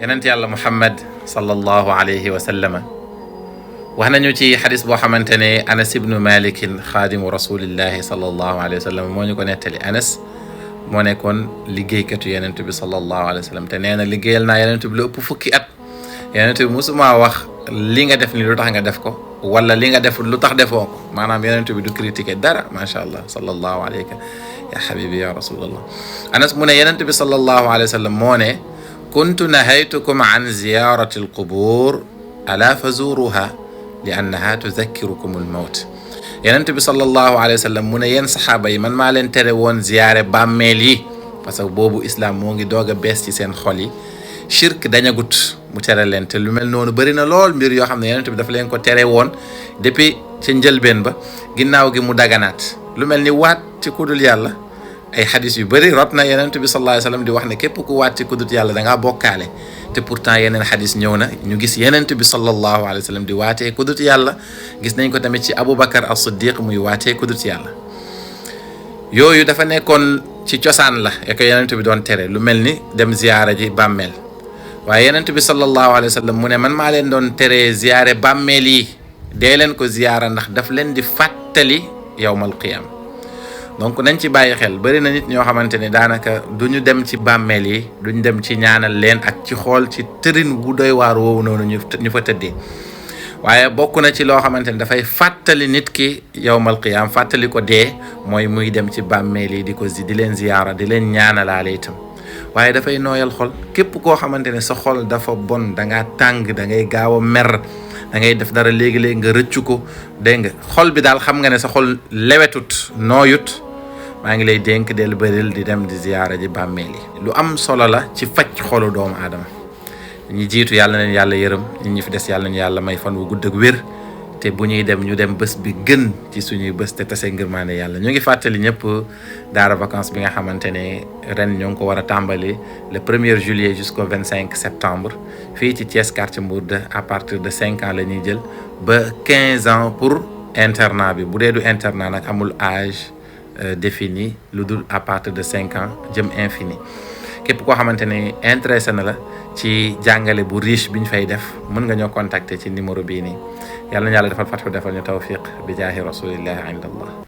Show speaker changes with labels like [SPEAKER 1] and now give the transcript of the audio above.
[SPEAKER 1] yonent yàlla Muhammad sallallahu alayhi wa sallama wax nañu ci xadis boo xamante ne Anas ibnu Malikin xaadimu rasulillahi sallallahu alayhi wa sallam moo ñu ko nettali. Anas moo nekkoon liggéeykatu yonent bi sallallahu alayhi wa sallam te nee na liggéeyal naa yonent bi lu ëpp fukki at. yonent bi musuma wax li nga def ni lu tax nga def ko wala li nga def lu tax defoo ko maanaam yonent bi du critiquer dara macha allah sallallahu alayka ya habibi ya rasulallah. Anas mu ne yonent bi sallallahu alayhi wa sallam moo ne kuntu nahaytukum an ziyarati alqubur ala fazuruha li annaha tuzakkirukum almawt. yonent bi sallallahu alayhi wa sallam mu ne yéen saxaaba yi man maa leen tere woon ziyaare bàmmeel yi parce que boobu islam moo ngi doog a bees ci seen xol yi. shirk dañagut mu tere leen te lu mel noonu bëri na lool mbir yoo xam ne yonent bi dafa leen ko tere woon depuis ca njëlbeen ba ginnaaw gi mu daganaat lu mel ni waat ci kudul yàlla ay xadis yu bëri rot na yonent bi sallallahu alayhi wa sallam di wax ne képp ku waat ci kudul yàlla da ngaa bokkaale te pourtant yeneen xadis ñëw na ñu gis yonent bi sallallahu alayhi wa sallam di waatee kudul yàlla gis nañ ko tamit ci Aboubacar as-Siddiq muy waatee kudul yàlla yooyu dafa nekkoon ci cosaan la ya ko yonent bi doon tere lu mel ni dem ziyaara ji bàmmeel waaye yonent bi sallallahu alayhi wa sallam mu ne man maa leen doon tere ziyaare bàmmeel yi dee leen ko ziyaara ndax daf leen di fàttali yawmal qiyaama donc nañ ci bàyyi xel bëri na nit ñoo xamante ne daanaka duñu dem ci bàmmeel yi duñ dem ci ñaanal leen ak ci xool ci tërin wu doy waar woowu noonu ñu fa tëddee waaye bokk na ci loo xamante ne dafay fàttali nit ki yawmal qiyaama fàttali ko dee mooy muy dem ci bàmmeel yi di leen ziyaara di leen ñaanalaale itam waaye dafay nooyal xol képp koo xamante ne sa xol dafa bon da ngaa tàng da ngay gaaw a mer da ngay def dara léegi-léegi nga rëccu ko dégg nga xol bi daal xam nga ne sa xol lewetut nooyut maa ngi lay dénk del bëril di dem di ziyaara ji bàmmeel yi lu am solo la ci faj xolu doomu aadama ñi jiitu yàlla neen yàlla yërëm ñi fi des yàlla nañu yàlla may fan wu gudd ak wér te bu ñuy dem ñu dem bés bi gën ci suñuy bés te tase ngërmaande yàlla ñu ngi fàttali ñëpp daara vacances bi nga xamante ne ren ñoo ngi ko war a tàmbali le 1er juillet jusqu'au 25 septembre fii ci Thiès quartier Mbourde à partir de 5 ans la ñuy jël ba 15 ans pour internat bi bu dee du internat nag amul âge défini lu dul à partir de 5 ans jëm infini képp koo xamante ne intéressé na la ci jàngale bu riche bi ñu fay def mën nga ñoo contacter ci numéro bii nii yàlla na yàlla defal fathu defal ñu tawfiq bi jaahi rasulillahi indallah